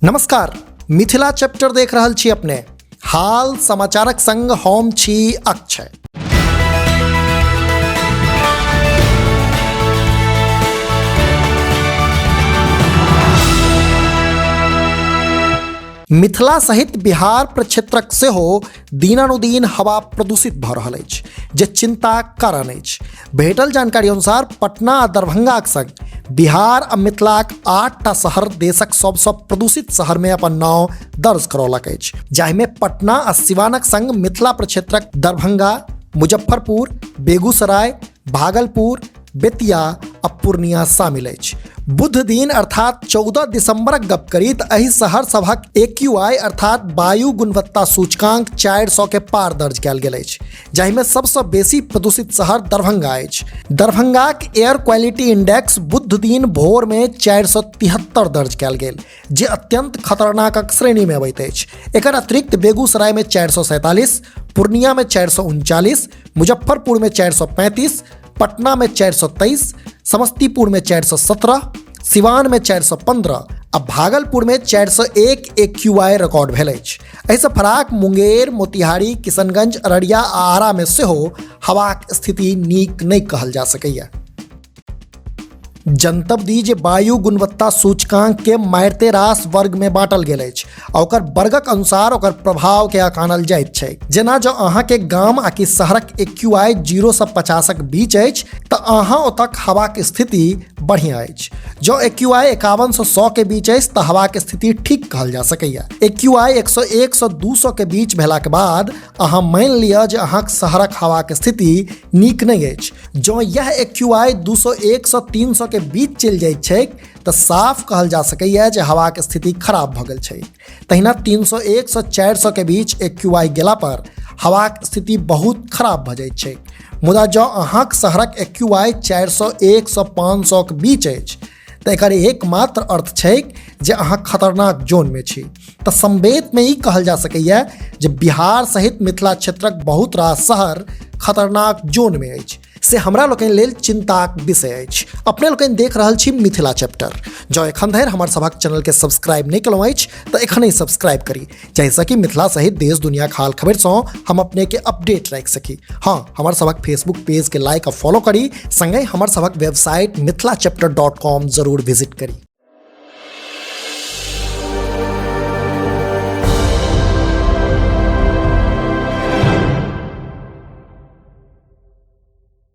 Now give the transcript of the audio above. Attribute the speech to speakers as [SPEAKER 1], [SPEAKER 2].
[SPEAKER 1] नमस्कार, मिथिला चैप्टर देख रहल छी अपने। हाल समाचारक संग हम छी अक्षय। मिथिला सहित बिहार प्रक्षेत्रक सेहो दिनानुदिन हवा प्रदूषित भऽ रहल अछि, जे चिंताक कारण अछि। भेटल जानकारी अनुसार पटना आ दरभंगाक संग बिहार आ मिथिलाक 8टा शहर देशक सबसँ प्रदूषित शहरमे अपन नाम दर्ज करौलक अछि, जाहिमे पटना आ सिवानक संग मिथिला प्रक्षेत्रक दरभंगा, मुजफ्फरपुर, बेगूसराय, भागलपुर, बेतिया आ पूर्णिया शामिल अछि। बुध दिन अर्थात 14 दिसंबरक गप करी तऽ एहि शहर सभक AQI अर्थात वायु गुणवत्ता सूचकांक 400 के पार दर्ज कयल गेल अछि, जाहिमे सबसँ बेसी प्रदूषित शहर दरभंगा अछि। दरभंगाक एयर क्वालिटी इंडेक्स बुध दिन भोर में 473 दर्ज कयल गेल, जे अत्यंत खतरनाकक श्रेणी में अबैत अछि। एकर अतिरिक्त बेगूसराय में 447, पूर्णिया में 439, मुजफ्फरपुर में 435, पटना में 423, समस्तीपुर में 417, सिवान में 415 आ भागलपुर में 401 AQI record भेल अछि। एहिसँ फराक मुंगेर, मोतिहारी, किशनगंज, अररिया आ आरा में सेहो हवाक स्थिति नीक नहि कहल जा सकैए। जनतब दी जे वायु गुणवत्ता सूचकांक के मारिते रास वर्ग में बांटल गेल अछि आ ओकर वर्गक अनुसार ओकर प्रभाव के अकानल जाइत छै। जेना जँ अहाँके गाम आ कि शहरक AQI 0 सँ 50 बीच अछि तऽ अहाँ ओतक हवाक स्थिति बढ़िया अछि। जँ AQI 51 सँ 100 के बीच अछि तऽ हवाक स्थिति ठीक कहल जा सकैए। AQI 101 सँ 200 के बीच भेलाक बाद अहाँ मानि लिअ जे अहाँक शहरक हवाक स्थिति नीक नहि अछि। जँ यह AQI 201 सँ 300 के बीच चलि जाइत छैक तऽ साफ कहल जा सकैए जे हवाक स्थिति खराब भऽ गेल छै। तहिना 301 सँ 400 के बीच AQI गेला पर हवाक स्थिति बहुत खराब भऽ जाइत छैक। मुदा जँ अहाँक शहरक AQI 401 सँ 500 के बीच अछि तऽ एकर एकमात्र अर्थ छैक जे अहाँ खतरनाक जोनमे छी। तऽ संवेदमे ई कहल जा सकैए जे बिहार सहित मिथिला क्षेत्रक बहुत रास शहर खतरनाक जोनमे अछि, से हमरा लोकनि लेल चिंताक विषय अछि। अपने लोकनि देख रहल छी मिथिला चैप्टर। जँ एखन धरि हमर सभक चैनलके सब्सक्राइब नहि केलहुँ अछि तऽ एखनहि सब्सक्राइब करी, जाहिसँ कि मिथिला सहित देश दुनियाक हाल खबरिसँ हम अपनेके अपडेट राखि सकी। हाँ, हमर सभक फेसबुक पेजके लाइक आ फॉलो करी, संगहि हमर सभक वेबसाइट mithilachapter.com जरूर विजिट करी।